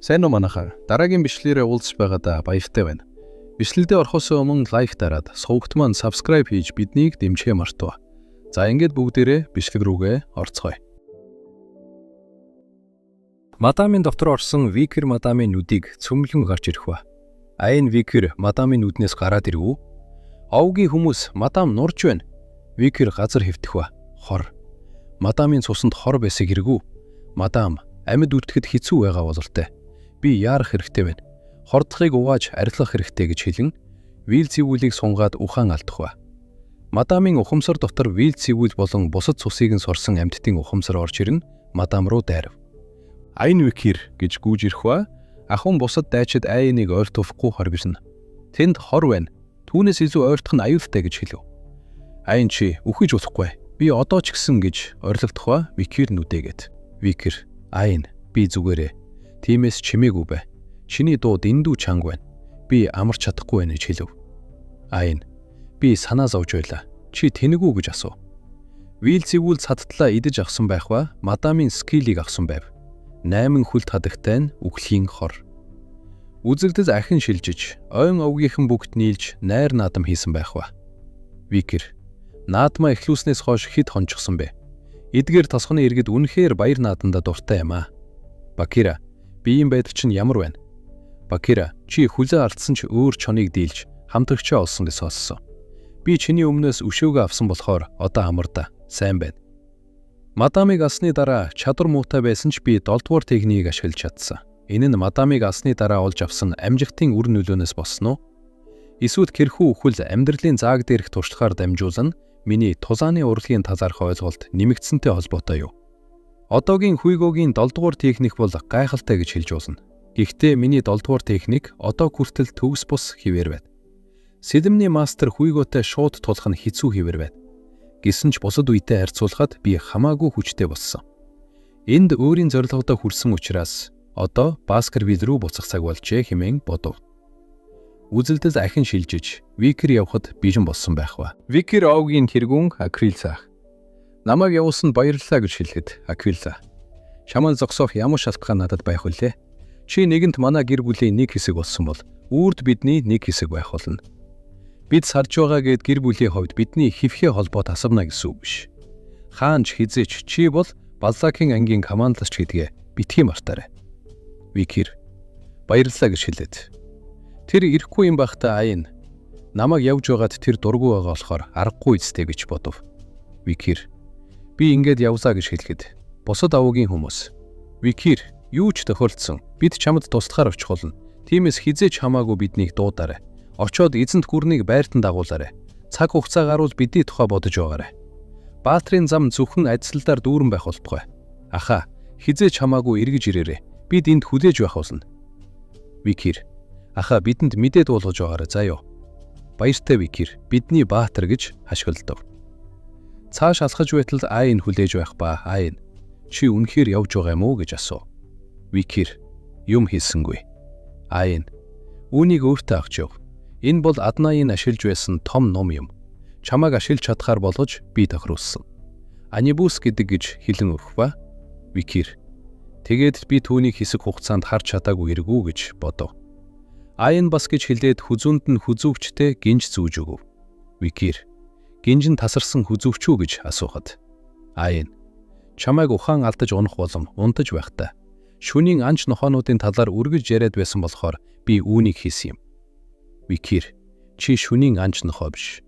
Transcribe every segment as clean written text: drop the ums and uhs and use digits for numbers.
Сайн уу, манайхаа. Дараагийн бичлэгээрээ уулзч байгаадаа баяртай байна. Бичлэгдээ орохоос өмнө like дараад, сувагт маань subscribe хийж биднийг дэмжихээ мартав. За, ингээд бүгдээрээ бичлэг рүүгээ орцгоё. Мадамын дотор орсон Викер мадамын нүдийг цөмлөн гарч ирэх ба. Айн Викер мадамын нүднээс гараад ирэв үү? Овгийн хүмүүс, мадам нурж байна. Викер газар хэвтэх ба. Хор. Мадамын цуснд хор байсаг хэрэгүү. Мадам амьд үлдэхэд хэцүү байгаа бололтой. Би яарах хэрэгтэй байна. Хордлогыг угааж арилгах хэрэгтэй гэж хэлэн Вилзевулийг сунгаад ухаан алдах ба. Мадамын ухамсар дотор Вилзевул болон бусад цусыг нь сорсон амьтдын ухамсар орж ирэн мадам руу дайрав. Айн Викер гэж гүйж ирэх ба ахуйн бусад дайчид Айныг ойртуулахгүй хорбирна. Тэнд хор байна. Түүнээс илүү ойртох нь аюултай гэж хэлв. Айн, чи үхэж болохгүй. Би одоо ч гэсэн гэж орилогдох ба Викер нүдээгээд. Викер: "Айн, би зүгээрээ. Тиймээс чимээгүй бай. Чиний дуу дэндүү чанга байна. Би амарч чадахгүй байна" гэж хэлв. Айн: "Би санаа зовж байлаа. Чи тэнэг үү?" гэж асуув. Вилзевул цадтлаа идэж авсан байх ба мадамын skill ийг авсан байв. 8 хүлт хадагтай нь үхлийн хор. Үзэгдэл ахин шилжиж, ойн овгийнхан бүгд нийлж найр наадам хийсэн байх ба. Викер: "Наадмаа эхлүүлснээс хойш хэд хончсон бэ? Эдгээр тосгоны иргэд үнэхээр баяр наадандаа дуртай юм аа. Бакира, биеийн байдал чинь ямар байна? Бакира, чи хөлөө алдсан ч өөр чоныг дийлж хамтрагчаа олсон гэж сонссон. Би чиний өмнөөс өшөөгөө авсан болохоор одоо амарда. Сайн байна. Мадамыг алсны дараа чадвар муутай байсан ч би 7 дугаар техникийг ашиглаж чадсан. Энэ нь мадамыг алсны дараа олж авсан амжилтын үр нөлөөнөөс болсон уу? Эсвэл тэрхүү үхэл амьдралын зааг дээрх туршлагаар дамжуулан миний тулааны урлагийн талаарх ойлголт нэмэгдсэнтэй холбоотой юу? Одоогийн Хуйгогийн 7 дугаар техник бол гайхалтай гэж хэлж болно. Гэхдээ миний 7 дугаар техник одоо хүртэл төгс бус хэвээр байна. Сэлэмний мастер Хуйготой шууд тулах нь хэцүү хэвээр байна. Гэсэн ч бусад үетэй харьцуулахад би хамаагүй хүчтэй болсон. Энд өөрийн зорилгодоо хүрсэн учраас одоо Баскервилл рүү буцах цаг болжээ хэмээн бодов. Үзэгдэл ахин шилжиж, Викер явхад бэлэн болсон байх ба. Викер овгийн тэргүүн Аквилзах. "Намайг явуулсанд баярлалаа" гэж хэлэхэд Аквилза: "Чамайг зогсоох ямар шалтгаан надад байх билээ? Чи нэгэнт манай гэр бүлийн нэг хэсэг болсон бол үрд бидний нэг хэсэг байх болно. Бид сарж байгаа гээд гэр бүлийн хувьд бидний хэвхээ холбоо тасавна гэсэн үг биш. Хаана ч хэзээ ч чи бол Баллакийн ангийн командлагч гэдгээ битгий мартаарай." Викер "Баярлалаа" гэж хэлээд. Тэр ирэхгүй юм байхдаа Айн намайг явж байгаад тэр дургүй байгаа болохоор аргагүй үстэй гэж бодов. Викер "Би ингээд явлаа" гэж хэлэхэд бусад овгийн хүмүүс: "Викер, юу ч тохиолдсон. Бид чамд туслахаар очих болно. Тиймээс хэзээ ч хамаагүй биднийг дуудаарай. Очоод эзэнт гүрнийг байртан дагуулаарай. Цаг хугацаа гарвал бидний тухай бодож байгаарай. Баатрын зам зөвхөн адислалаар дүүрэн байх болтугай. Ахаа, хэзээ ч хамаагүй эргэж ирээрэй. Бид энд хүлээж байх болно." Викер: "Ахаа, бидэнд мэдээ дуулгаж байгаарай заа юу. Баяртай, Викер, бидний баатар" гэж хашгилдав. Цааш алхаж байтал Айн хүлээж байх ба Айн "Чи үнэхээр явж байгаа юм уу?" гэж асуув. Викер: "Юм хийсэнгүй." Айн: "Үүнийг өөртөө авч яв. Энэ бол Аднаийн ашиглаж байсан том ном юм. Чамайг ашиглаж чадахаар болгож би тохируулсан. Анибус гэдэг" гэж хэлэн өгөх ба Викер "Тэгээд би түүнийг хэсэг хугацаанд харж чадаагүй эргүү" гэж бодов. Айн "Бас" гэж хэлээд хүзүүнд нь хүзүүвчтэй гинж зүүж өгөв. Викер "Гинж нь тасарсан хүзүүвч үү?" гэж асуухад Айн "Чамайг ухаан алдаж унах болон унтаж байхдаа шөнийн анч нохойнуудын талаар үргэлж яриад байсан болохоор би үүнийг хийсэн юм." Викер: "Чи шөнийн анч нохой биш.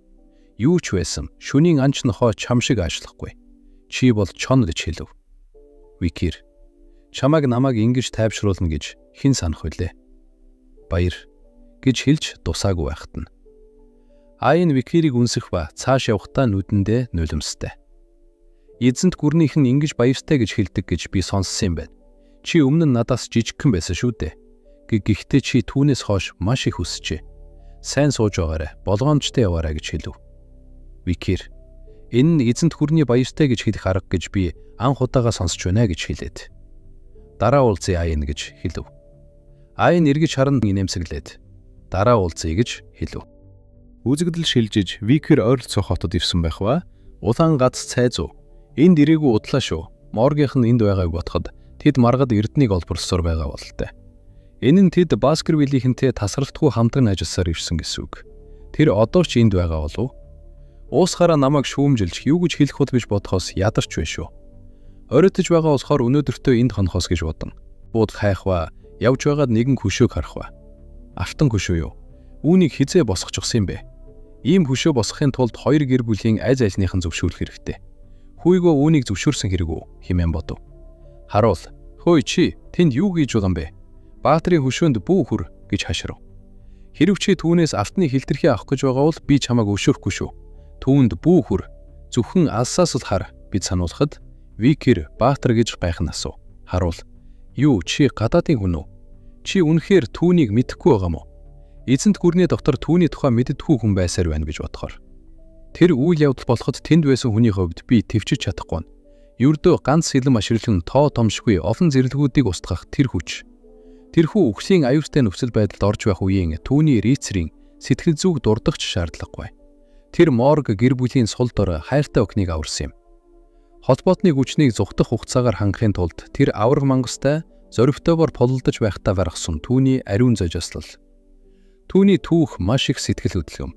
Юу ч байсан шөнийн анч нохой чам шиг аашлахгүй. Чи бол чон" гэж хэлв. Викер: "Чамайг намайг ингэж тайвшруулна гэж хэн санах билээ? Баяр" гэж хэлж дусаагүй байхад нь Айн Викерийг үнсэх ба цааш явахдаа нүдэндээ нулимстай. "Эзэнт гүрнийх нь ингэж баяртай гэж хэлдэг гэж би сонссон юм байна. Чи өмнө нь надаас жижигхэн байсан шүү дээ. Гэхдээ чи түүнээс хойш маш их өсжээ. Сайн сууж байгаарай, болгоомжтой яваарай" гэж хэлв. Викер "Энэ нь эзэнт гүрний баяртай гэж хэлэх арга гэж би анх удаага сонсч байна" гэж хэлээд "Дараа уулзъя, Айн" гэж хэлв. Айн эргэж харан инээмсэглээд "Дараа уулзъя" гэж хэлв. Үзэгдэл шилжиж Викер ойролцоо хотод ирсэн байх ба улаан гац цай зүү. Энд ирээгүй удлаа шүү. Моргийнх нь энд байгааг бодоход тэд маргад эрднийг олборлосоор байгаа бололтой. Энэ нь тэд Баскервиллийнхэнтэй тасралтгүй хамтран ажилласаар ирсэн гэсэн үг. Тэр одоо ч энд байгаа болов уу? Уусахаараа намайг шүүмжилж юу гэж хэлэх бол гэж бодохоос ядарч байна шүү. Оройтож байгаа болохоор өнөөдөртөө энд хонохоос гэж бодон. Буудал хайх ба явж байгаад нэгэн хөшөөг харах ба. Автан хөшөө юу? Үүнийг хэзээ босгочихсон юм бэ? Ийм хөшөө босгохын тулд хоёр гэр бүлийн аль альных нь зөвшөөрөх хэрэгтэй. Хүйгөө үүнийг зөвшөөрсөн хэрэг үү хэмээн бодов. Харуул. Хөөе чи тэнд юу хийж байгаа юм бэ? Баатрын хөшөөнд бүү хүр гэж хашрав. Хэрв чи түүнээс автны хилтерхий авах гэж байгаа бол би чамайг өшөөрөхгүй шүү. Түүнд бүү хүр. Зөвхөн алсаас л хар бид сануулхад Викер Баатар гэж гайхан асуув. Харуул. Юу чи гадаадын хүн үү? Чи үнэхээр түүнийг мэдэхгүй байгаа юм уу? Эзэнт гүрний дотор түүний тухай мэддэггүй хүн байсаар байна гэж бодохоор. Тэр үйл явдал болоход тэнд байсан хүний хувьд би төвчж чадахгүй. Ердөө ганц сэлэм ашиглан тоо томшгүй олон зэрлэгүүдийг устгах тэр хүч. Тэрхүү үхлийн аюултай нөхцөл байдалд орж байх үеийн түүний рицрийн сэтгэл зүг дурдах ч шаардлагагүй. Тэр морг гэр бүлийн сул дор хайртай охиныг аварсан юм. Холбоотны хүчнийг зугтах хугацаагаар хангахын тулд тэр аварга мангастай зоригтойгоор пололдож байхдаа гаргасан түүний ариун зожоослол. Түүний түүх маш их сэтгэл хөдлөм.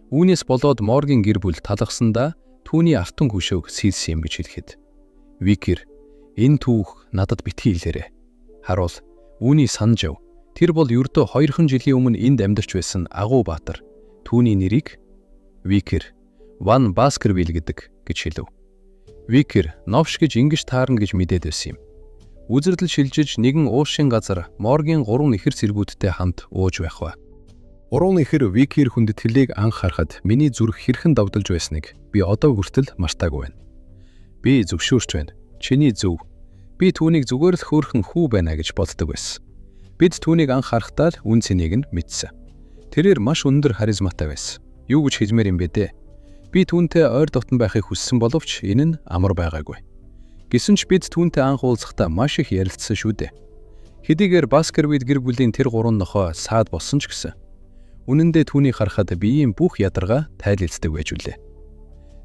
Үүнээс болоод моргийн гэр бүл талгасандаа түүний алтан хөшөөг сийлсэн юм гэж хэлэхэд. Викер энэ түүх надад битгий хэлээрэй. Харуул үүний санаж яв. Тэр бол ердөө 2 жилийн өмнө энд амьдарч байсан агуу баатар. Түүний нэрийг Викер Ван Баскервилл гэдэг гэж хэлв. Викер новш гэж ингэж таарна гэж мэдээд байсан юм. Үзэрлэл шилжиж нэгэн уушийн газар моргийн 3 ихэр цэргүүдтэй хамт ууж байх ба. Гурван ихэр Викер хүндэтгэлийг анх харахад миний зүрх хэрхэн давдалж байсныг би одоо хүртэл мартаагүй байна. Би зөвшөөрч байна. Чиний зөв. Би түүнийг зүгээр л хөөрхөн хүү байна гэж боддог байсан. Бид түүнийг анх харахтаа л үн цэнийг нь мэдсэн. Тэрээр маш өндөр харизматай байсан. Юу гэж хэлмээр юм бэ дээ? Би түүнтэй ойр дотн байхыг хүссэн боловч энэ нь амар байгаагүй. Гэсэн ч бид түүнтэй анх уулзахдаа маш их ярилцсан шүү дээ. Хэдийгээр Баскервилл гэр бүлийн тэр гурван нохой саад болсон ч гэсэн. Үнэн дээр түүнийг харахад биеийн бүх ядаргаа тайлэлцдэг байж үлээ.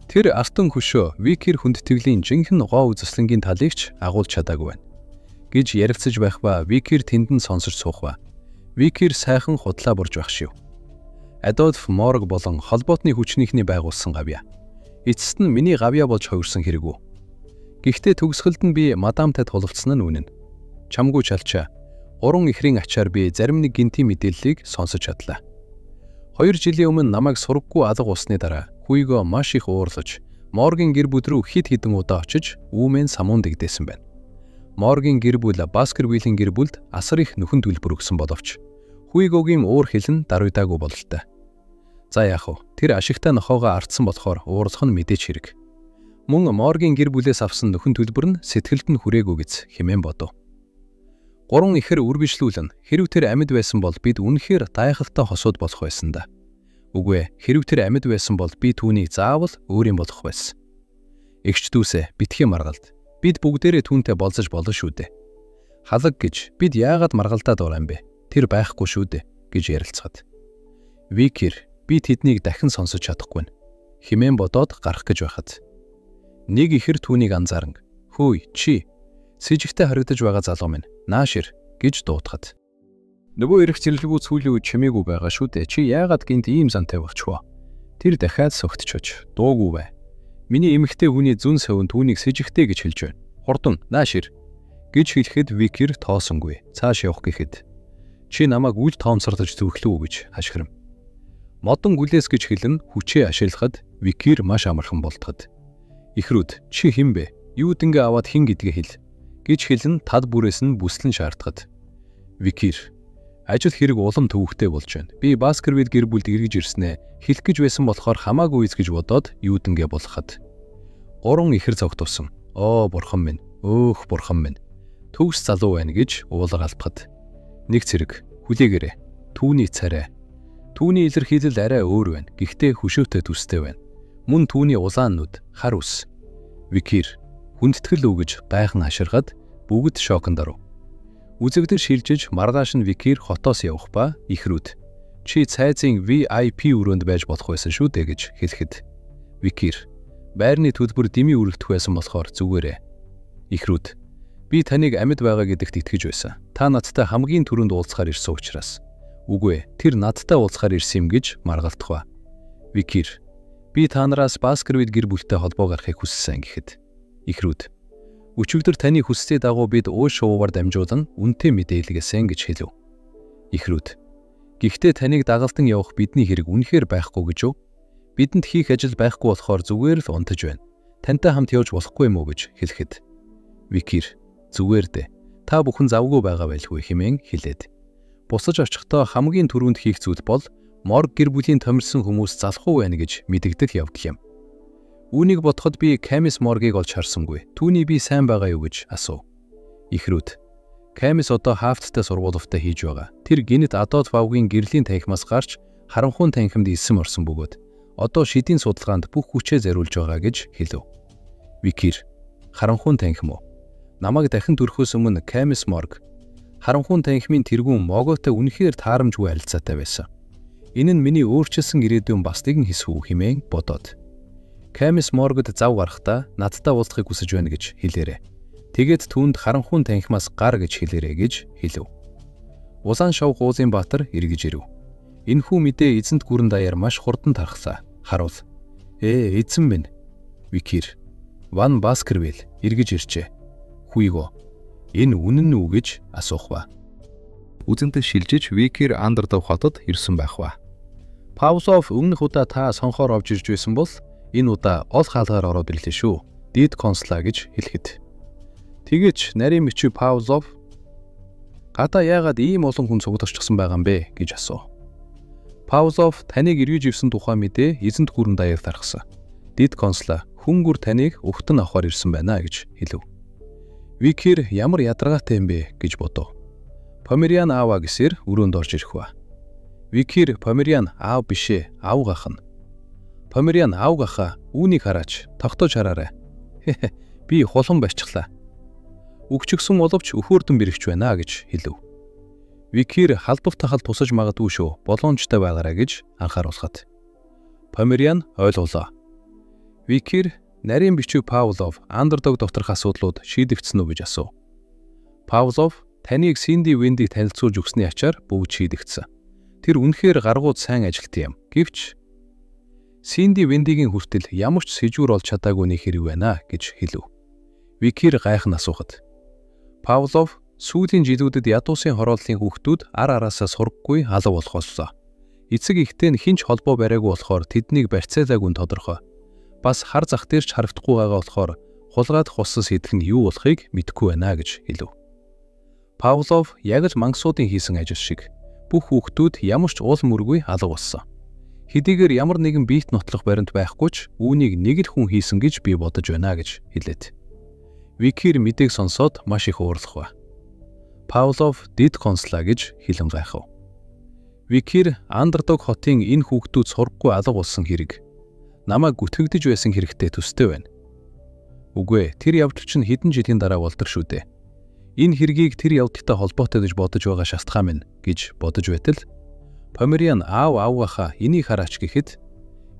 Тэр алтан хөшөө Викер хүндэтгэлийн жинхэнэ гоо үзэсгэлэнгийн талыг ч агуулж чадаагүй байна гэж ярилцаж байх ба Викер тэнд нь сонсож суух ба. Викер сайхан худлаа бурж байх шив. Адольф Морг болон холбоотны хүчнийхний байгуулсан гавьяа. Эцэст нь миний гавьяа болж хувирсан хэрэг үү? Гэхдээ төгсгөлд нь би мадамтай тулалдсан нь үнэн. Чамгүй чалчаа. Гурван ихрийн ачаар би зарим нэг гинтийн мэдээллийг сонсож чадлаа. 2 жилийн өмнө намайг сургаггүй алга усны дараа Хүйгөө маш их уурлаж Моргийн гэр бүл рүү хэд хэдэн удаа очиж үүмэн самуун дэгдээсэн байна. Моргийн гэр бүл Баскервиллийн гэр бүлд асар их нөхөн төлбөр өгсөн боловч Хүйгөөгийн уур хилэн даруйдаагүй бололтой. За яах вэ? Тэр ашигтай нохоогоо ардсан болохоор уурлах нь мэдээч хэрэг. Мөн Моргийн гэр бүлээс авсан нөхөн төлбөр нь сэтгэлд нь хүрээгүй гэж хэмээн бодов. Гурван ихэр үргэлжлүүлэн хэрв тэр амьд байсан бол бид үнэхээр дайхалтай хосууд болох байсан да. Үгүй ээ, хэрв тэр амьд байсан бол би түүнийг заавал өөрийн болох байсан. Эгч дүүсээ битгий маргалд. Бид бүгдээрээ түүнтэй болзож болно шүү дээ. Халаг гэж бид яагаад маргалдаад байгаа юм бэ? Тэр байхгүй шүү дээ гэж ярилцахад. Викер би тэднийг дахин сонсож чадахгүй. Химэн бодоод гарах гэж байхад нэг ихэр түүнийг анзааран "Хөөе, чи сэжигтэй харагдаж байгаа залуу минь нааш ир" гэж дуудахад. Нөгөө эрх зэрлэгүү сүүлийн үед чимээгүй байгаа шүү дээ. Чи яагаад гинт ийм зантай болчихвоо? Тэр дахиад согтчооч. Дуугүй бай. Миний эмэгтэй хүний зүүн совин түүнийг сэжигтэй гэж хэлж байна. Хурдан нааш ир гэж хэлэхэд Викер тоосонгүй. Цааш явах гэхэд чи намайг үл тоомсорлож зүрхлүү гэж хашгирам. Модон гүлээс гэж хэлэн хүчээ ашиглахад Викер маш амархан болтоход. Ихрүүд чи хэн бэ? Юудэнгээ аваад хэн гэдгээ хэл гэж хэлэн тад бүрээс нь бүслэн шаардахад. Викер ажил хэрэг улам төвөгтэй болж байна. Би Баскервилл гэр бүлд эргэж ирснээ хэлэх гэж байсан болохоор хамаагүй эз гэж бодоод юудэнгээ болоход. Гурван ихэр цогтусан. Оо бурхан минь, өөх бурхан минь. Төгс залуу байна гэж уулга албахад. Нэг цэрэг хүлээгээрэй. Түүний царай. Түүний илэрхийлэл арай өөр байна. Гэхдээ хөшөөтэй төстэй байна. Мөн түүний улаан нүд, хар үс. Викер хүндэтгэл үү гэж гайхан хаширгаад бүгд шоконд оров. Үзэгдэл шилжиж маргааш нь Викер хотоос явах ба ихрүүд чи цайзын VIP өрөөнд байж болох байсан шүү дээ гэж хэлэхэд Викер байрны төлбөр дими өрөлдөх байсан болохоор зүгээрээ. Ихрүүд Би таныг амьд байгаа гэдэгт итгэж байсан. Та надтай хамгийн түрүүнд уулзахаар ирсэн учраас. Үгүй ээ, тэр надтай уулзахаар ирсэн юм гэж маргалдах ба. Викир. Би та нараас Баскервиль гэр бүлтэй холбоо гаргахыг хүссэн гэхэд. Ихрүүд. Өчигдөр таны хүссний дагуу бид ууш шувуугаар дамжуулан үнэтэй мэдээ илгээсэн гэж хэлв. Ихрүүд. Гэхдээ таныг дагалдан явах бидний хэрэг үнэхээр байхгүй гэж юу? Бидэнд хийх ажил байхгүй болохоор зүгээр л унтаж байна. Тантай хамт явж болохгүй юм уу гэж хэлэхэд. Викир. Зүгээр дээ. Та бүхэн завгүй байгаа байлгүй хэмээн хэлээд. Буцаж очихдоо хамгийн түрүүнд хийх зүйл бол Морг гэр бүлийн томирсон хүмүүс залхуу байна гэж мэдэгдэх явдал юм. Үүнийг бодоход би Камис Моргийг олж харсангүй. Түүний бие сайн байгаа юу гэж асуув. Ихрүүд. Камис одоо хафттай сургуулиудаа хийж байгаа. Тэр гэнэт Адолф Авгийн гэрлийн танхимаас гарч харанхуйн танхимд элсэн орсон бөгөөд одоо шидийн судалгаанд бүх хүчээ зориулж байгаа гэж хэлв. Викир. Харанхуйн танхим уу? Намайг дахин төрөхөөс өмнө Камис Морг харанхуйн танхимын тэргүүн Моготой үнэхээр таарамжгүй харилцаатай байсан. Энэ нь миний өөрчилсөн ирээдүйн бас нэгэн хэсэг үү хэмээн бодоод. Камис Моргод зав гарахдаа надтай уулзахыг хүсэж байна гэж хэлээрэй. Тэгээд түүнд харанхуйн танхимаас гар гэж хэлээрэй гэж хэлв. Улаан шов гуулын баатар эргэж ирэв. Энэхүү мэдээ эзэнт гүрэн даяар маш хурдан тархлаа. Харуул. Эзэн минь. Викир. Ван Баскервиль эргэж иржээ. Хуйго. Энэ үнэн үү гэж асуух ба. Үзэнтэй шилжиж Викир Андердог хотод ирсэн байх ба. Павлов өмнөх удаа та сонхоор авч ирж байсан бол энэ удаа ол хаалгаар ороод ирлээ шүү. Дид консла гэж хэлэхэд. Тэгэж нарийн бичүү Павлов гадаа яагаад ийм олон хүн цугларчихсан байгаа юм бэ гэж асуув. Павлов таныг эргэж ирсэн тухай мэдээ эзэнт гүрэн даяар тархсан. Дид консла хүн гүр таныг өгтөн авахар ирсэн байна гэж хэлв. Викир ямар ядаргаатай юм бэ гэж бодов. Помериан аава гэсээр өрөөнд орж ирэх ба. Викир Помериан аав биш ээ, авгах нь. Помериан авгаха үүнийг хараач, тогтоож хараарай. Би хулан барьчихлаа. Үгчгсэн боловч өхөөрдөн бэрэгч байна гэж хэлв. Викир халдвар тахал тусаж магадгүй шүү, боломжтой байгаарай гэж анхааруулхад. Помериан ойлголоо. Викир нарийн бичүү Павлов андердог доторх асуудлууд шийдэгдсэн үү гэж асуув. Павлов таныг Синди Вендиг танилцуулж өгсөний ачаар бүгд шийдэгдсэн. Тэр үнэхээр гаргууд сайн ажилтсан юм. Гэвч Синди Вендигийн хүртэл ямар ч сэжүүр олж чадаагүй нэг хэрэг байна гэж хэлв. Викир гайхан асуухад. Павлов сүүлийн жилүүдэд ядуусын хорооллын хүүхдүүд ар араасаа сургаггүй алга болохооллоо. Эцэг эхтэй нь хэн ч холбоо бариагүй болохоор тэднийг барьцаалаагүй нь тодорхой. Бас хар зах дээр ч харагдахгүй байгаа болохоор хулгайдах усан сэдэх нь юу болохыг мэдэхгүй байна гэж хэлв. Павлов яг л мангасуудын хийсэн ажил шиг бүх хүүхдүүд ямар ч уул мөргүй алга болсон. Хэдийгээр ямар нэгэн биет нотлох баримт байхгүй ч үүнийг нэг л хүн хийсэн гэж би бодож байна гэж хэлээд. Викир мэдээг сонсоод маш их уурлах ба. Павлов дид консла гэж хэлэн гайхав. Викир Андердог хотын энэ хүүхдүүд сургаггүй алга болсон хэрэг намайг гүтгэгдэж байсан хэрэгтэй төстэй байна. Үгүй ээ, тэр явдал чинь хэдэн жилийн дараа болдог шүү дээ. Энэ хэргийг тэр явдалтай холбоотой гэж бодож байгаа шалтгаан минь гэж бодож байтал Помериан аав аавгааха энийг хараач гэхэд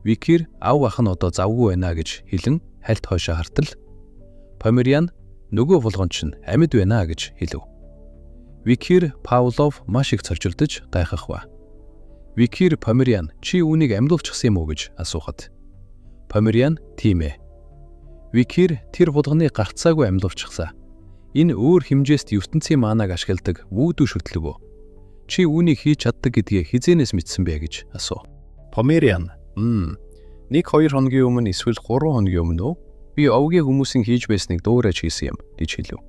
Викир аав ах нь одоо завгүй байна гэж хэлэн хальт хойшоо хартал Помериан нөгөө булган чинь амьд байна гэж хэлв. Викир Павлов маш их цочирдож гайхах ба. Викир Помериан чи үүнийг амьдуулчихсан юм уу гэж асуухад Помериан тийм ээ. Викир тэр булганы гарцаагүй амьдуулчихсан. Энэ өөр хэмжээст ертөнцийн маанаг ашигладаг вүүдүү шүтлэг үү? Чи үүнийг хийж чаддаг гэдгээ хизээнээс мэдсэн бэ гэж асуув. Помериан 1-2 хоногийн өмнө эсвэл 3 хоногийн өмнө үү? Би овгийн хүмүүсийн хийж байсныг дуурайж хийсэн юм гэж хэлв.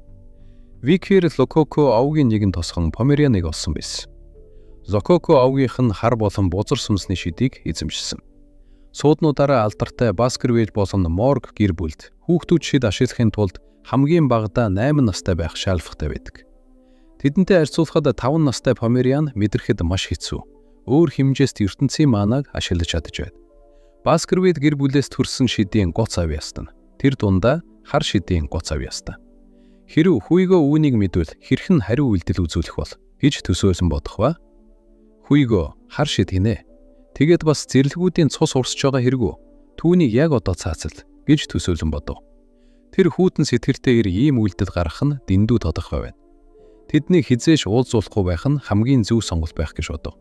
Викир Лококо овгийн нэгэн тосгон Померианыг олсон байсан. Лококо овгийнх нь хар болон бузар сүнсний шидийг эзэмшсэн. Сууднуудаараа алдартай Баскервиль болон Морг гэр бүлд хүүхдүүд шид ашиглахын тулд хамгийн багадаа 8 настай байх шаардлагатай байдаг. Тэдэнтэй харьцуулахад 5 настай Помериан мэдрэхэд маш хэцүү. Өөр хэмжээст ертөнцийн маанаг ашиглаж чадаж байд. Баскервиль гэр бүлээс төрсэн шидийн гоц авьяастан. Тэр дундаа хар шидийн гоц авьяастай. Хэрв Хуйго үүнийг мэдвэл хэрхэн хариу үйлдэл үзүүлэх бол гэж төсөөлөн бодох ба. Хуйго хар шид гинэ. Тэгээд бас зэрлэгүүдийн цус урсж байгаа хэрэг үү? Түүнийг яг одоо цаацал гэж төсөөлөн бодов. Тэр хүйтэн сэтгэлтэй эр ийм үйлдэл гаргах нь дэндүү тодорхой байна. Тэднийг хэзээ ч уулзуулахгүй байх нь хамгийн зөв сонголт байх гэж бодов.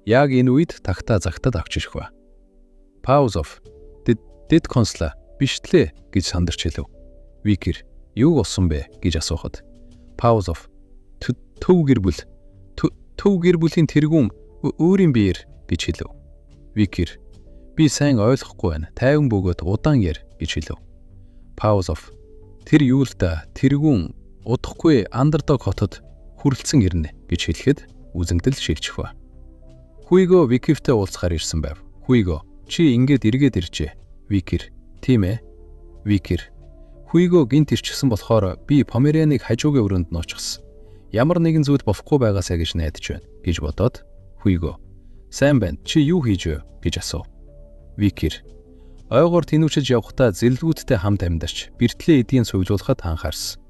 Яг энэ үед тагтаа загтад авч ирэх ба. Паузов дэд консла бишлээ гэж сандарч хэлв. Викер юу болсон бэ гэж асуухад Паузов төв гэр бүл төв гэр бүлийн тэргүүн өөрийн биеэр гэж хэлв. Викер би сайн ойлгохгүй байна. Тайван бөгөөд удаан яар гэж хэлв. Паузов тэр юу л да тэргүүн удахгүй Андердог хотод хүрэлцэн ирнэ гэж хэлэхэд үзэгдэл шилжих ба. Хуйго Викивтэй уулзахаар ирсэн байв. Хуйго чи ингээд эргээд иржээ. Викер тийм ээ. Викер Хуйго гинт ирчихсэн болохоор би Померианыг хажуугийн өрөөнд нуучихсан. Ямар нэгэн зүйлд болохгүй байгаасаа гэж найдаж байна гэж бодоод Хуйго сайн байна. Чи юу хийж вэ гэж асуув. Викер ойгоор тэнүүчилж явхдаа зэрлэгүүдтэй хамт амьдарч бэртлээ эдийн цуглуулахад анхаарсан.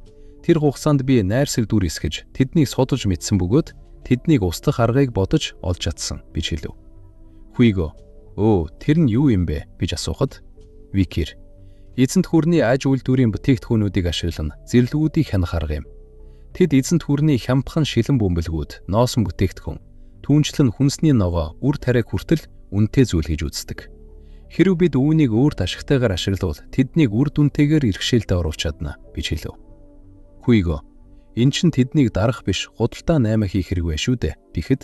Тэр хугацаанд би найрсаг дүр эсгэж тэднийг судалж мэдсэн бөгөөд тэднийг устгах аргыг бодож олж чадсан гэж хэлв. Хуйго өө тэр нь юу юм бэ гэж асуухад Викер эзэнт хүрний аж үйлдвэрийн бүтээгдэхүүнүүдийг ашиглан зэрлэгүүдийг хянах арга юм. Тэд эзэнт хүрний хямдхан шилэн бөмбөлгүүд, ноосон бүтээгдэхүүн, түүнчлэн хүнсний ногоо, үр тариаг хүртэл үнэтэй зүйл гэж үздэг. Хэрэв бид үүнийг өөрт ашигтайгаар ашиглавал тэднийг үр дүнтэйгээр иргэшээлдээ оруулж чадна гэж хэлв. Хуйго эн чинь тэднийг дарах биш худалдаа наймаа хийх хэрэг байх шүү дээ гэхэд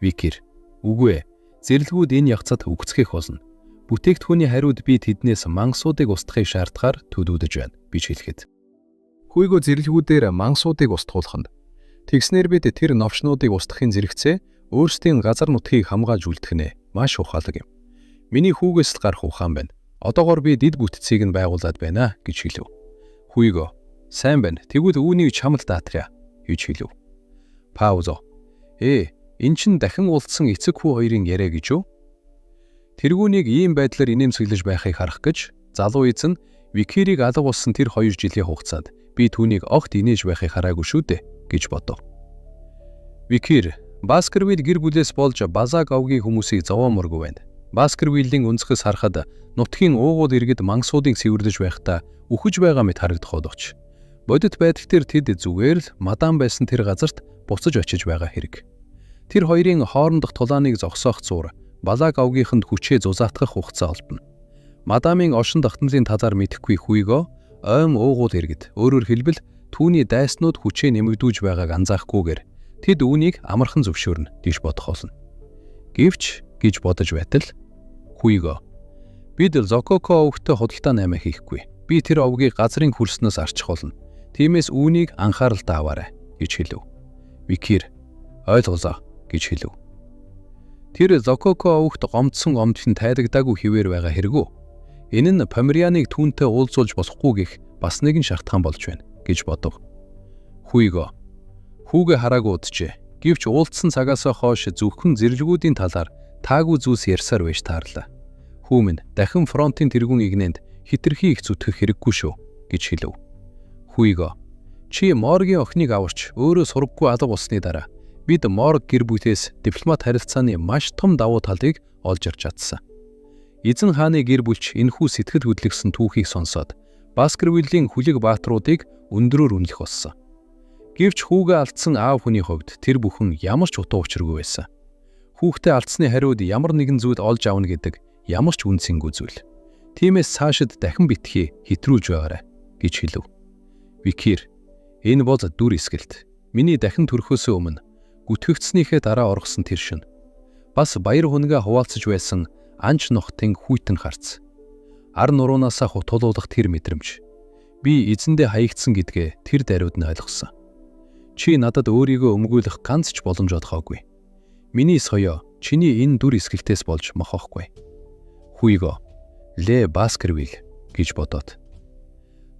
Викер үгүй ээ зэрлэгүүд энэ явцад үгцгэх болно. Бүтээгдэхүүний хариуд би тэднээс мангасуудыг устгахыг шаардахаар төлөвлөж байна гэж хэлэхэд Хуйго зэрлэгүүдээр мангасуудыг устгуулах нь тэгснээр бид тэр новшнуудыг устгахын зэрэгцээ өөрсдийн газар нутгийг хамгаалж үлдэх нэ маш ухаалаг юм. Миний хүүгээс л гарах ухаан байна. Одоогоор би дэд бүтцийг нь байгуулад байна гэж хэлв. Хуйго сайн байна. Тэгвэл үүнийг чамд даатгая гэж хэлв. Паузо. Эн чин дахин уулзсан эцэг хүү хоёрын яриа гэж юу? Тэргүүнийг ийм байдлаар инээмсэглэж байхыг харах гэж залуу эзэн Викерийг алга болсон тэр 2 жилийн хугацаанд би түүнийг огт инээж байхыг хараагүй шүү дээ гэж бодов. Викер Баскервилл гэр бүлээс болж Базаг овгийн хүмүүсийг зовооморгүй байна. Баскервиллийн өнцгөөс харахад нутгийн уугуул иргэд мангасуудыг цэвэрлэж байхдаа үхэж байгаа мэт харагдах боловч бодит байдал дээр тэд зүгээр л мадам байсан тэр газарт буцаж очиж байгаа хэрэг. Тэр хоёрын хоорондох тулааныг зогсоох зуур Балаг овгийнхонд хүчээ зузаатгах хугацаа олдоно. Мадамын оршин тогтнолын талаар мэдэхгүй Хуйго ойн уугуул иргэд өөрөөр хэлбэл түүний дайснууд хүчээ нэмэгдүүлж байгааг анзаахгүйгээр тэд үүнийг амархан зөвшөөрнө гэж бодох болно. Гэвч гэж бодож байтал Хуйго бид Зококо овгтой худалдаа наймаа хийхгүй. Би тэр овгийг газрын хөрснөөс арчих болно. Тиймээс үүнийг анхааралтай аваарай гэж хэлв. Викер ойлголоо гэж хэлв. Тэр Зококо овгт гомдсон гомдол нь тайлагдаагүй хэвээр байгаа хэрэг үү? Энэ нь Померианыг түүнтэй уулзуулж болохгүй гэх бас нэгэн шалтгаан болж байна гэж бодов. Хуйго хүүгээ хараагүй уджээ. Гэвч уулзсан цагаасаа хойш зөвхөн зэрлэгүүдийн талаар таагүй зүйлс ярьсаар байж таарлаа. Хүү минь дахин фронтын тэргүүн игнэнд хэтэрхий их зүтгэх хэрэггүй шүү гэж хэлв. Хуйго чи Моргийн охиныг аварч өөрөө сургаггүй алга болсны дараа бид Морг гэр бүлээс дипломат харилцааны маш том давуу талыг олж арч чадсан. Эзэн хааны гэр бүлч энэхүү сэтгэл хөдлөсөн түүхийг сонсоод Баскервиллийн хүлэг баатруудыг өндрөөр үнэлэх болсон. Гэвч хүүгээ алдсан аав хүний хувьд тэр бүхэн ямар ч утга учиргүй байсан. Хүүхдээ алдсны хариуд ямар нэгэн зүйл олж авна гэдэг ямар ч үнцэнгүй зүйл. Тиймээс цаашид дахин битгий хэтрүүлж байгаарай гэж хэлв. Викер энэ бол дүр эсгэлт. Миний дахин төрхөөсөө өмнө гүтгэгдснийхээ дараа оргосон тэр шөнө. Бас баяр хүнгээ хуваалцаж байсан анч нохтын хүйтэн харц. Ар нуруунаасаа хутуулах тэр мэдрэмж. Би эзэндээ хаягдсан гэдгээ тэр даруйд нь ойлгосон. Чи надад өөрийгөө өмгөөлөх ганц ч боломж олгоогүй. Миний соёо чиний энэ дүр эсгэлтээс болж мохоохгүй. Хуйго Ле Баскервилл гэж бодоод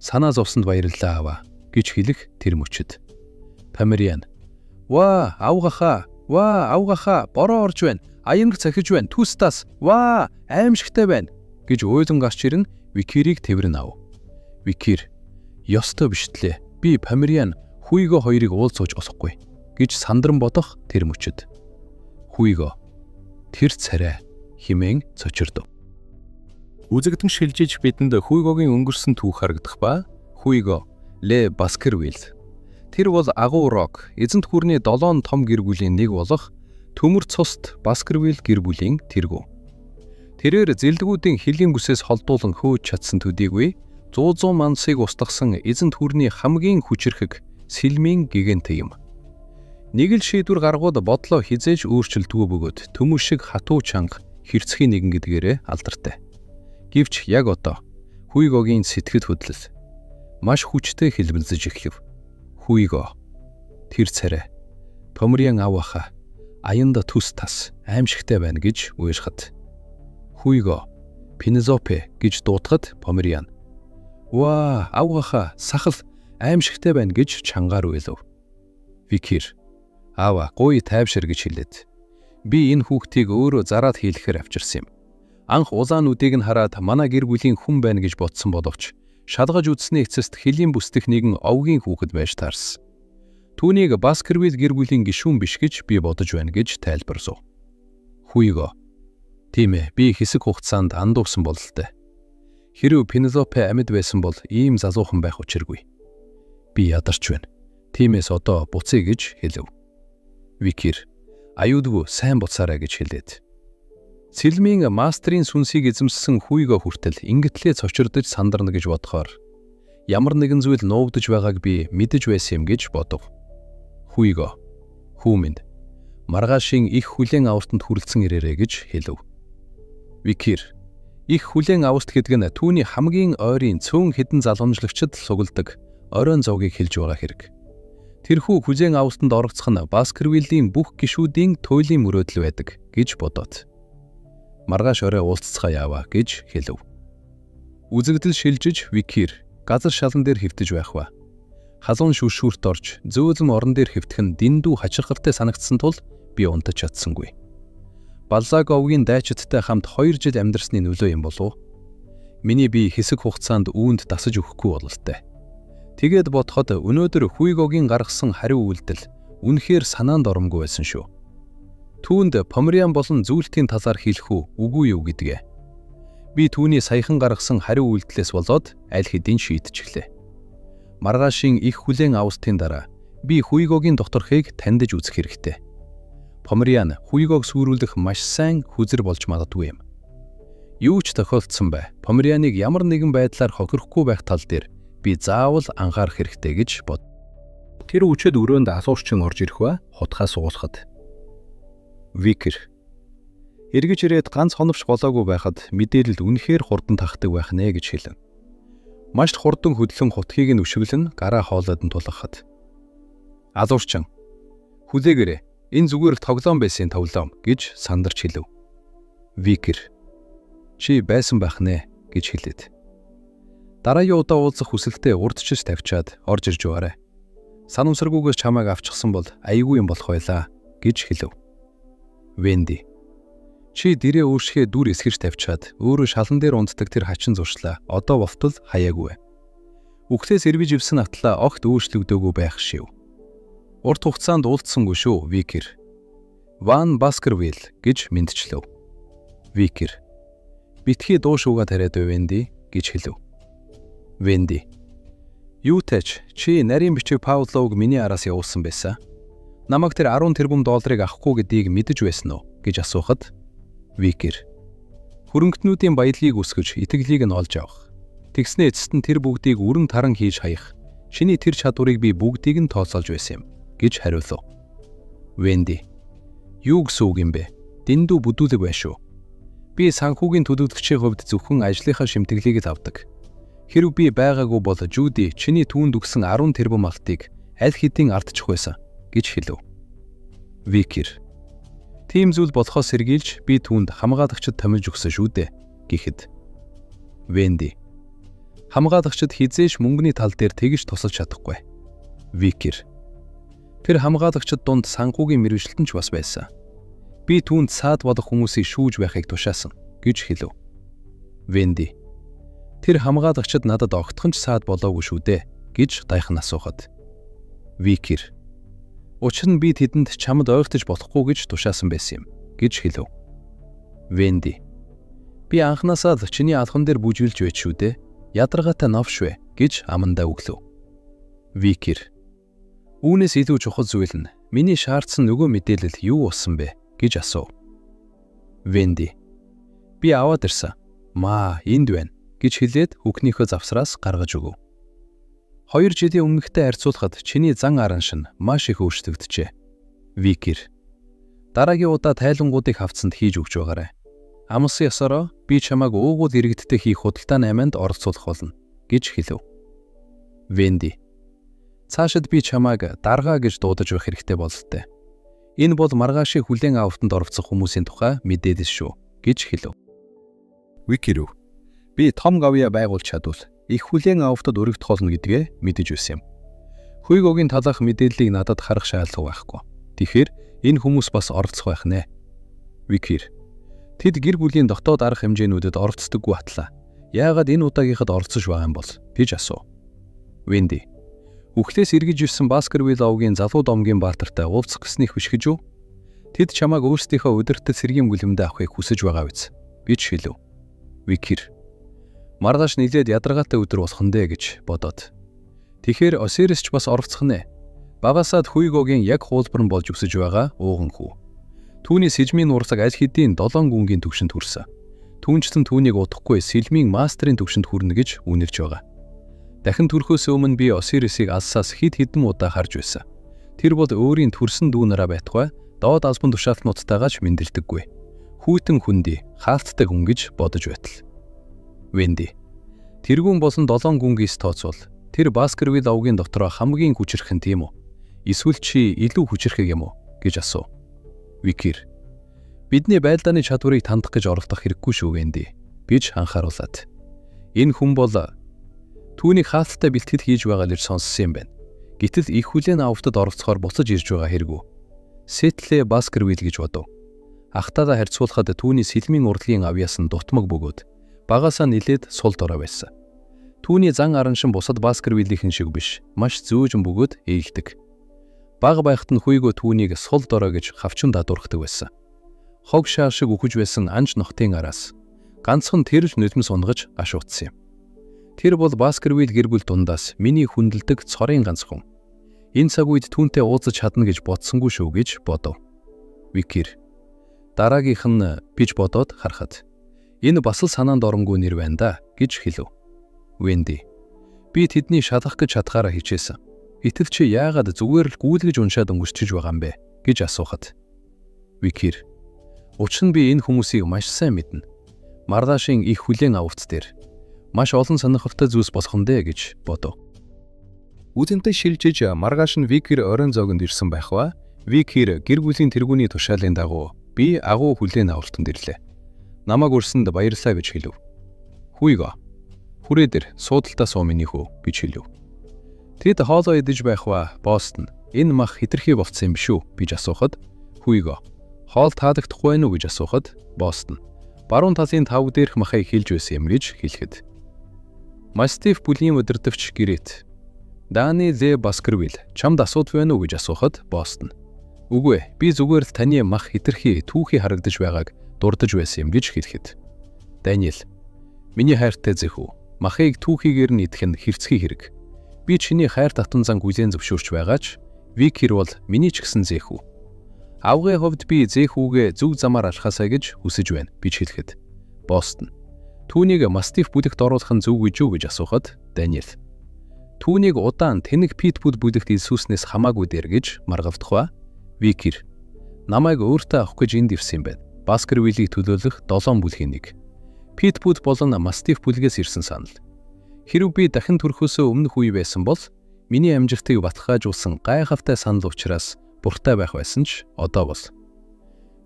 санаа зовсонд баярлалаа аваа гэж хэлэх тэр мөчид. Помериан Ваа, авгахаа. Ваа, авгахаа. Бороо орж байна. Аянг цахиж байна. Түс тас. Ваа, аимшигтай байна гэж уйлан гарч ирэн Викерийг тэврэн ав. Викер ёстой биштлээ. Би Помериан Хуйго хоёрыг уулзууж болохгүй гэж сандран бодох тэр мөчид. Хуйго тэр царай химэн цочирдов. Үзэгдэн шилжиж бидэнд Хуйгогийн өнгөрсөн түүх харагдах ба Хуйго Ле Баскервилл. Тэр бол агуу рок эзэнт гүрний 7 том гэр бүлийн нэг болох төмөр цуст Баскервилл гэр бүлийн тэргүүн. Тэрээр зэлдгүүдийн хөлийн бүсээс холдуулан хөөж чадсан төдийгүй зуун зуун мансыг устгасан эзэнт гүрний хамгийн хүчирхэг сэлмийн гигантэ юм. Нэг л шийдвэр гаргууд бодлоо хэзээ ч өөрчилдөггүй бөгөөд төмөр шиг хатуу чанга хэрцгий нэгэн гэдгээрээ алдартай. Гэвч яг одоо Хуйгогийн сэтгэл хөдлөл маш хүчтэй хэлбэлзэж эхлэв. Хуйго тэр царай Помриан аваха аянда түс тас аймшигтай байна гэж уйлахад, Хуйго Пенезопе гэж дуудахад Помриан "Ваа, авгаха, сахал аймшигтай байна" гэж чангаар уйлав. Викир "Аава, гуй тайвшир" гэж хэлээд, "Би энэ хүүхдийг өөрөө зараад хийлгэхээр авчирсан юм. Анх улаан нүдийг нь хараад манай гэр бүлийн хүн байна гэж бодсон боловч шалгаж үзсний эцэст хөлийн бүс дэх нэгэн овгийн хүүхэд байж таарсан. Түүнийг Баскервилл гэр бүлийн гишүүн биш гэж би бодож байна" гэж тайлбарлав. Хуйго "Тийм ээ, би хэсэг хугацаанд андуурсан бололтой. Хэрэв Пенелопе амьд байсан бол ийм залуухан байх учиргүй. Би ядарч байна. Тиймээс одоо буцъя" гэж хэлэв. Викир "Аюулгүй, сайн буцаарай" гэж хэлээд, Цэлмийн мастрын сүнсийг эзэмссэн Хуйго хүртэл ингэтлээ цочирдож сандарна гэж бодохоор ямар нэгэн зүйл нуугдаж байгааг би мэдэж байсан юм гэж бодов. Хуйго "Хүү минь, маргаашийн их хүлээн авалтанд хүрэлцэн ирээрэй" гэж хэлэв. Викир "Их хүлээн авалт гэдэг нь түүний хамгийн ойрын цөөн хэдэн залгамжлагчид сугалдаг оройн зовгийг хэлж байгаа хэрэг. Тэрхүү хүлээн авалтанд оролцох нь Баскервиллийн бүх гишүүдийн туйлын мөрөөдөл байдаг" гэж бодоод, "Маргааш орой уулзацгаая, аава" гэж хэлэв. Үзэгдэл шилжиж Викир газар шалан дээр хэвтэж байх ба. Халуун шүршүүрт орж зөөлөн орон дээр хэвтэх нь дэндүү хачирхалтай санагдсан тул би унтаж чадсангүй. Баллаг овгийн дайчидтай хамт 2 жил амьдарсны нөлөө юм болов уу? Миний бие хэсэг хугацаанд үүнд дасаж өгөхгүй бололтой. Тэгээд бодоход өнөөдөр Хуйгогийн гаргасан хариу үйлдэл үнэхээр санаанд оромгүй байсан шүү. Түүнд Помриан болон зүүлтийн талаар хэлэх үү, үгүй юу гэдгээ. Би түүний саяхан гаргасан хариу үйлдэлээс болоод аль хэдийн шийдчихлээ. Маргаашийн их хүлээн авалтын дараа би Хуйгогийн доторхыг таньдаж үзэх хэрэгтэй. Помриан Хуйгог сүрүүлэх маш сайн хөзөр болж магадгүй юм. Юу ч тохиолдсон бай. Помрианыг ямар нэгэн байдлаар хохирохгүй байх тал дээр би заавал анхаарах хэрэгтэй гэж бод. Тэр үчид өрөөнд алуурчин орж ирэх ба хутгаа суулгахад Викер эргэж ирээд ганц хоногч болоогүй байхад мэдээлэл үнэхээр хурдан тахдаг байх нэ гэж хэлэв. Маш хурдан хөдлөн хутгийг нь өшиглөн гараа хоолойд нь тулгахад алуурчин "Хүлээгээрэй. Энэ зүгээр л тоглоом байсан тоглоом" гэж сандарч хэлэв. Викер "Чи байсан байх нэ" гэж хэлээд, "Дараагийн удаа уулзах хүсэлтэд урдчилж тавьчаад орж ирж байгаарай. Санамсаргүйгээс чамайг авчихсан бол аягүй юм болох байлаа" гэж хэлэв. Венди "Чи дэрээ өөршихээ дүр эсгэж тавьчаад өөрөө шалан дээр унтдаг тэр хачин зуршлаа одоо болтол хаяагүй. Үхлээс эргэж ирсэн атлаа огт өөрчлөгдөөгүй байх шив. Урт хугацаанд уулзсангүй шүү, Викер. Ван Баскервилл гэж мэндчлэв. Викер "Битгий дуу шуугаа тариад бай, Венди" гэж хэлэв. Венди "Юутай ч чи нарийн бичиг Пауловг миний араас явуулсан байсан. Намайг тэр 10 тэрбум долларыг авахгүй гэдгийг мэдэж байсан уу?" гэж асуухад Викер "Хөрөнгөтнүүдийн баялагийг өсгөж, итгэлийг нь олж авах. Тэгснээ эцэст нь тэр бүгдийг өрн таран хийж хаях. Чиний тэр чадварыг би бүгдийг нь тооцоолж байсан юм" гэж хариулав. Венди "Юу гэсэн үг юм бэ? Дэндүү бүдүүлэг байна шүү. Би санхүүгийн төлөөлөгчийн хувьд зөвхөн ажлынхаа шимтгэлийг л авдаг. Хэрэв би байгаагүй бол Жуди чиний түүнд өгсөн 10 тэрбум алтыг аль хэдийн алдчих байсан" гэж хэлэв. Викер "Тийм зүйл болохоос сэргийлж би түүнд хамгаалагчид томилж өгсөн шүү дээ" гэхэд Венди "Хамгаалагчид хэзээ ч мөнгөний тал дээр тэгж тусалж чадахгүй." Викер "Тэр хамгаалагчид дунд санхүүгийн мэргэжилтэн ч бас байсан. Би түүнд саад болох хүмүүсийг шүүж байхыг тушаасан" гэж хэлэв. Венди "Тэр хамгаалагчид надад огтхон ч саад болоогүй шүү дээ" гэж даяхан асуухад Викер "Учир нь би тэдэнд чамд ойртож болохгүй гэж тушаасан байсан юм" гэж хэлэв. Венди "Би анхнаасаа л чиний алхам дээр бүжиглэж байж шүү дээ. Ядаргаатай новш вэ?" гэж амандаа өглөө. Викер. Үүнээс илүү чухал зүйл нь миний шаардсан нөгөө мэдээлэл юу болсон бэ гэж асуув. Венди. Би аваад ирсэн. Маа, энд байна гэж хэлээд хүүхнийхөө завсраас гаргаж өгөв. 2 жилийн өмнөхтэй харьцуулахад чиний зан араншин маш их өөрчлөгдөжээ. Викер. Дараагийн удаа тайлангуудыг хавцанд хийж өгч байгаарай. Амласан ёсороо би чамайг уугуул иргэдтэй хийх худалдаа наймаанд оролцуулах болно гэж хэлэв. Венди. Цаашид би чамайг даргаа гэж дуудаж байх хэрэгтэй бололтой. Энэ бол маргаашийн хүлээн авалтанд оролцох хүмүүсийн тухай мэдээлэл шүү гэж хэлэв. Викирүү. Би том гавьяа байгуулж чадвал их хүлээн авалтад өргөдөх болно гэдгээ мэдэж байсан юм. Хуйгогийн талаарх мэдээллийг надад харах шаардлага байхгүй. Тэгэхээр энэ хүмүүс бас оролцох байх нэ. Викир. Тэд гэр бүлийн дотоод арга хэмжээнүүдэд оролцдоггүй батлаа. Яагаад энэ удаагийнхад оролцож байгаа юм бол гэж асуув. Венди. Үхлээс эргэж ирсэн Баскервилл овгийн залуу домгийн баатартай уулзах гэснийх биш гэж үү? Тэд чамайг өөрсдийнхөө удирдал цэргийн бүлэмдээ авахыг хүсэж байгаа биз? гэж хэлэв. Викир. Маргааш нилээд ядаргаатай өдөр болох нь дээ гэж бодоод. Тэгэхээр Осирис ч бас оролцох нэ. Багасаад Хуйгогийн яг хуулбар нь болж өсөж байгаа ууган хүү. Түүний сэжмийн урлаг аль хэдийн 7 гүнгийн түвшинд хүрсэн. Түүнчлэн түүнийг удахгүй сэлмийн мастерын түвшинд хүрнэ гэж үнэлж байгаа. Дахин төрхөөс өмнө би Осирисыг алсаас хэд хэдэн удаа харж байсан. Тэр бол өөрийн төрсөн дүү нараа байтугай доод албан тушаалтнуудтайгаа ч мэндэлдэггүй. Хүйтэн хүндий, хаалттай хүн гэж бодож байтал. Венди. Тэргүүн болон 7 гүнгээс тооцвол тэр Баскервилл овгийн дотроо хамгийн хүчирхэг нь тийм үү? Эсвэл чи илүү хүчирхэг юм уу гэж асуув. Викир. Бидний байлдааны чадварыг тандах гэж оролдох хэрэггүй шүү Венди гэж анхааруулад. Энэ хүн бол түүнийг хаалттай бэлтгэл хийж байгаа л гэж сонссон юм байна. Гэтэл их хүлээн авалтад оролцохоор буцаж ирж байгаа хэрэгүү. Сетле Баскервилл гэж бодов. Ахтайгаа харьцуулахад түүний сэлмийн урлагийн авьяас нь дутмаг бөгөөд багасаа нилээд сул дорой байсан. Түүний зан араншин бусад Баскервиллийн шиг биш, маш зөөжин бөгөөд ээлдэг. Бага байхад нь Хуйго түүнийг сул дорой гэж хавчин дадуурхдаг байсан. Хог шаар шиг үхэж байсан анж нохтын араас ганцхан тэр л нулимс унгаж гашуудсан юм. Тэр бол Баскервилл гэр бүл дундаас миний хүндэлдэг цорын ганц хүн. Энэ цаг үед түүнтэй уулзаж чадна гэж бодсонгүй шүү гэж бодов. Викир. Дараагийнх нь бич бодоод харахад энэ бас л санаанд оронгүй нэр байна да гэж хэлв. Венди. Би тэдний шалгах гэж чадхаараа хичээсэн. Гэтэл чи яагаад зүгээр л гүйлгэж уншаад өнгөрчиж байгаа юм бэ гэж асуухад. Викир. Учир нь би энэ хүмүүсийг маш сайн мэднэ. Маргаашийн их хүлээн авалт дээр маш олон сонирхолтой зүйлс болох нь дээ гэж бодов. Үзэнтэй шилжиж маргааш нь Викир оройн зоогонд ирсэн байх ба Викир гэр бүлийн тэргүүний тушаалын дагуу би агуу хүлээн авалтанд ирлээ. Намайг урьсанд баярлалаа гэж хэлв. Хуйго. Хүрээ дээр суудалтаа суу миний хүү гэж хэлв. Тэд хоолоо идэж байх ба Бостон энэ мах хэтэрхий болцсон юм биш үү гэж асуухад Хуйго. Хоол таалагдахгүй байна уу гэж асуухад Бостон баруун талын тавг дээрх махыг хэлж байсан юм гэж хэлэхэд Мастиф бүлийн удирдагч Грэт Дани Ле Баскервилл чамд асуудал байна уу гэж асуухад Бостон үгүй ээ, би зүгээр л таны мах хэтэрхий түүхий харагдаж байгааг дурдаж байсан юм гэж хэлэхэд Даниэл миний хайртай зэхүү махыг түүхийгээр нь идэх нь хэрцгий хэрэг. Би чиний хайр татан занг хүлээн зөвшөөрч байгаа ч Викер бол миний ч гэсэн зэхүү. Авгын хувьд би зэхүүгээ зөв замаар алхаасай гэж хүсэж байна гэж хэлэхэд Бостон түүнийг мастиф бүлэгт оруулах нь зөв гэж үү гэж асуухад Даниэл түүнийг удаан тэнэг питбул бүлэгт илсүүснээс хамаагүй дээр гэж маргалдах ба Викер намайг өөртөө авах гэж энд ирсэн юм байна. Баскервиллийг төлөөлөх 7 бүлгийн нэг. Питбул болон мастиф бүлгээс ирсэн санал. Хэрв би дахин төрхөөсөө өмнөх үе байсан бол миний амжилтыг баталгаажуулсан гайхалтай санал учраас буртай байх байсан ч одоо бол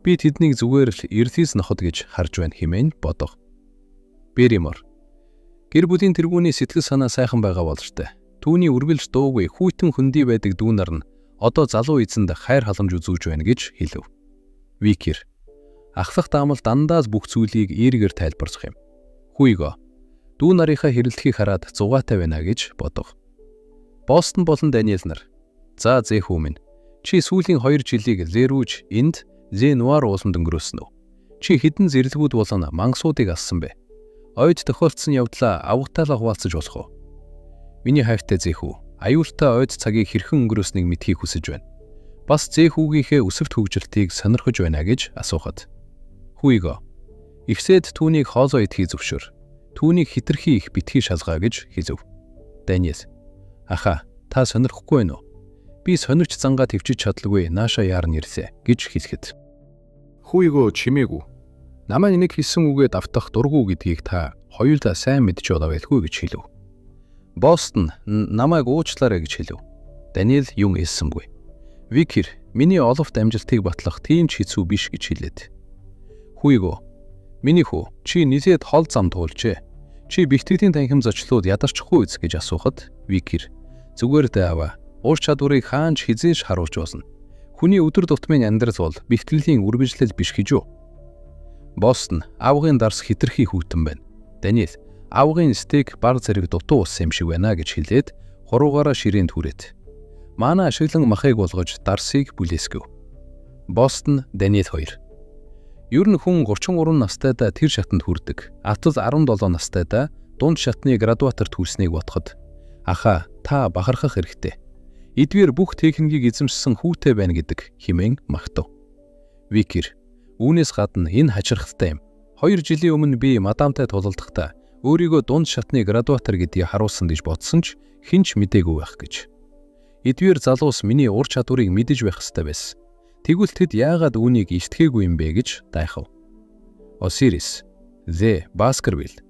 би тэднийг зүгээр л эрлис ноход гэж харж байна хэмээн бодов. Беримор гэр бүлийн тэргүүний сэтгэл санаа сайхан байгаа бололтой. Түүний үргэлж дуугүй хүйтэн хөндий байдаг дүү нар нь одоо залуу эзэнд хайр халамж үзүүлж байна гэж хэлв. Викер ахлах даамал дандаа л бүх зүйлийг эергээр тайлбарлах юм. Хуйго дүү нарынхаа хэрэлдэхийг хараад зугаатай байна гэж бодов. Бостон болон Даниэл нар за зэхүү минь чи сүүлийн 2 жилийг Лерүүж энд Ле Нуар ууланд өнгөрөөсөн үү? Чи хэдэн зэрлэгүүд болон мангасуудыг алсан бэ? Ойд тохиолдсон явдлаа авгатаалаа хуваалцаж болох уу? Миний хайртай Зэхүү, аюултай ойд цагийг хэрхэн өнгөрөөснийг мэдэхийг хүсэж байна. Бас Зэхүүгийнхээ өсөвт хөгжилтийг сонирхож байна гэж асуухад. Хүйго. Ихсэд түүнийг хоолоо идэхийг зөвшөөр. Түүнийг хэтэрхий их битгий шалгаа гэж хэлэв. Даниэл. Аха, та сонирхохгүй байна уу? Би сонирч зангаа төвчиж чадалгүй нааша яаран ирлээ гэж хэлэхэд. Хүйгөө чимээгүй. Намайг нэг хэлсэн үгээ давтах дургүй гэдгийг та хоёулаа сайн мэдж байгаа байлгүй гэж хэлв. Бостон намайг уучлаарай гэж хэлв. Даниэл юм хэлсэнгүй. Викер миний оловт амжилтыг батлах тийм ч хэцүү биш гэж хэлээд. Хүйгөө миний хүү, чи нилээд хол зам туулжээ. Чи бэлтгэлийн танхим зочлууд ядарчихгүй үз гэж асуухад Викер зүгээр дээ аваа. Ур чадварыг хаан ч хизээш харуулж болно. Хүний өдөр тутмын амьдрал бол бэлтгэлийн үргэлжлэл биш гэж юу? Бостон авгын дарс хэтэрхий хүйтэн байна. Даниэл авгын стейк баг зэрэг дутуу ус юм шиг байна гэж хэлээд хуруугаараа ширээнд хүрээд. Манай ашиглан махыг болгож дарсыг бүлээсгэв. Бостон, Даниэл хоёр. Ер нь хүн 33 настайдаа тэр шатанд хүрдэг. Атал 17 настайдаа дунд шатны градуатор төрснийг бодоход аха та бахархах хэрэгтэй. Эдгээр бүх техникийг эзэмшсэн хүүтэй байна гэдэг хэмээн магтав. Викер үүнээс гадна энэ хачирхалтай юм. 2 жилийн өмнө би мадамтай тулалдахдаа өөрийгөө дунд шатны градуатор гэдгийг харуулсан гэж бодсон ч хэн ч мдээгүй байх гэж. Эдгээр залуус миний ур чадварыг мэдэж байх ёстой байсан. Тэгвэл тэд яагаад үүнийг илтгээгүй юм бэ гэж дайхав. Осирис, The Baskerville.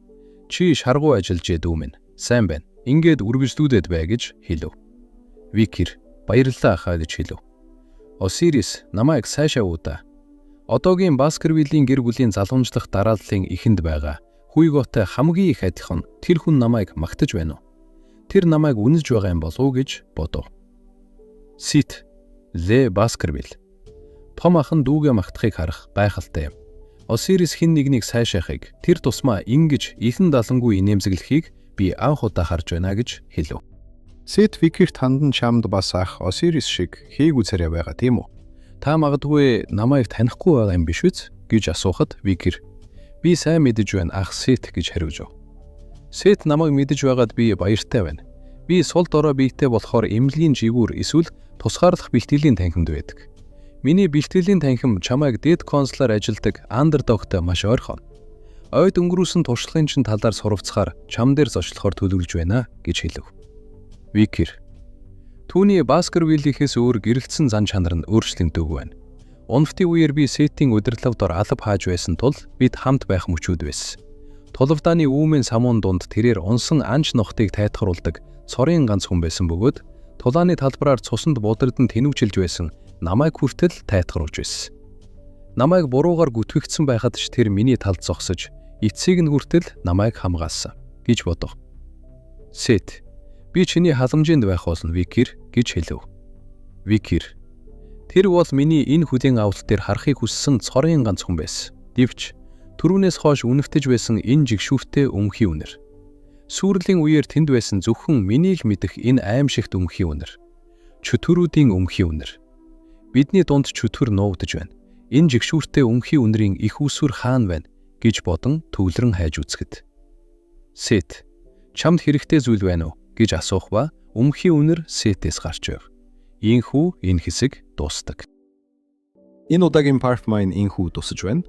Чи шаргуу ажиллажээ дүү минь. Сайн байна. Ингээд үргэлжлүүлээд бай гэж хэлв. Викер баярлалаа ахаа гэж хэлв. Осирис намайг сайшаа удаа. Одоогийн Баскервиллийн гэр бүлийн залгамжлах дарааллын эхэнд байгаа Хүйготой хамгийн их адилхан тэр хүн намайг магтаж байна уу? Тэр намайг үнэлж байгаа юм болов уу гэж бодов. Сит Ле Баскервилл. Том ах нь дүүгээ магтахыг харах гайхалтай юм. Осирис хэн нэгнийг сайшаахыг тэр тусмаа ингэж ихэн далангүй инээмсэглэхийг би анх удаа харж байна гэж хэлв. Сет Викерт хандан чамд бас ах Осирис шиг хийгүү царай байгаа тийм үү? Та магадгүй намайг танихгүй байгаа юм биш үз гэж асуухад Викер би сайн мэдэж байна ах Сет гэж хариулжв. Сет намайг мэдэж байгаад би баяртай байна. Би сул дорой биетэй болохоор эмнэлгийн жигүүр эсвэл тусгаарлах бэлтгэлийн танхимд байдаг. Миний бэлтгэлийн танхим чамайг дээд консулаар ажилладаг андердогтой маш ойрхон. Ойд өнгөрүүлсэн туршлагын чин талаар сурвцахаар чам дээр зочлохоор төлөвлөж байна гэж хэлв. Викер түүний Баскервиллийнхээс өөр гэрэлтсэн зан чанар нь өөрчлөгдөөгүй байна. Унфтын үеэр би Сетийн удирдлага дор алба хааж байсан тул бид хамт байх мөчүүд байсан. Тулавдааны үүмэн самуун дунд тэрээр унсан анч нохтыг тайтгаруулдаг цорын ганц хүн байсан бөгөөд тулааны талбараар цуснд буудирдан тэнүүчилж байсан намайг хүртэл тайтгаруулж байсан. Намайг буруугаар гүтгэгдсэн байхад ч тэр миний талд зогсож эцсийг нь хүртэл намайг хамгаалсан гэж бодов. Сет би чиний халамжинд байх болно Викер гэж хэлв. Викер тэр бол миний энэ хүлээн авалт дээр харахыг хүссэн цорын ганц хүн байсан. Гэвч түрүүнээс хойш үнэвтэж байсан энэ жигшүүртэй өмхий үнэр. Сүрлийн үеэр тэнд байсан зөвхөн миний л мэдэх энэ аимшигт өмхий үнэр. Чөтгөрүүдийн өмхий үнэр. Бидний дунд чөтгөр нуугдаж байна. Энэ жигшүүртэй өмхий үнэрийн их үүсвэр хаана байна гэж бодон төвлөрөн хайж үзэхэд. Сет чамд хэрэгтэй зүйл байна уу гэж асуух ба өмхий үнэр Сетээс гарч байв. Ийхүү энэ хэсэг дуустдаг. Энэ удаагийн Parf Mine инхүү дусаж байна.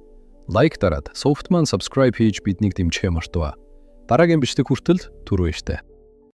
Лайк дараад, Softman subscribe хийж биднийг дэмжихээ мартаваа. Дараагийн бичлэг хүртэл түр баяртай.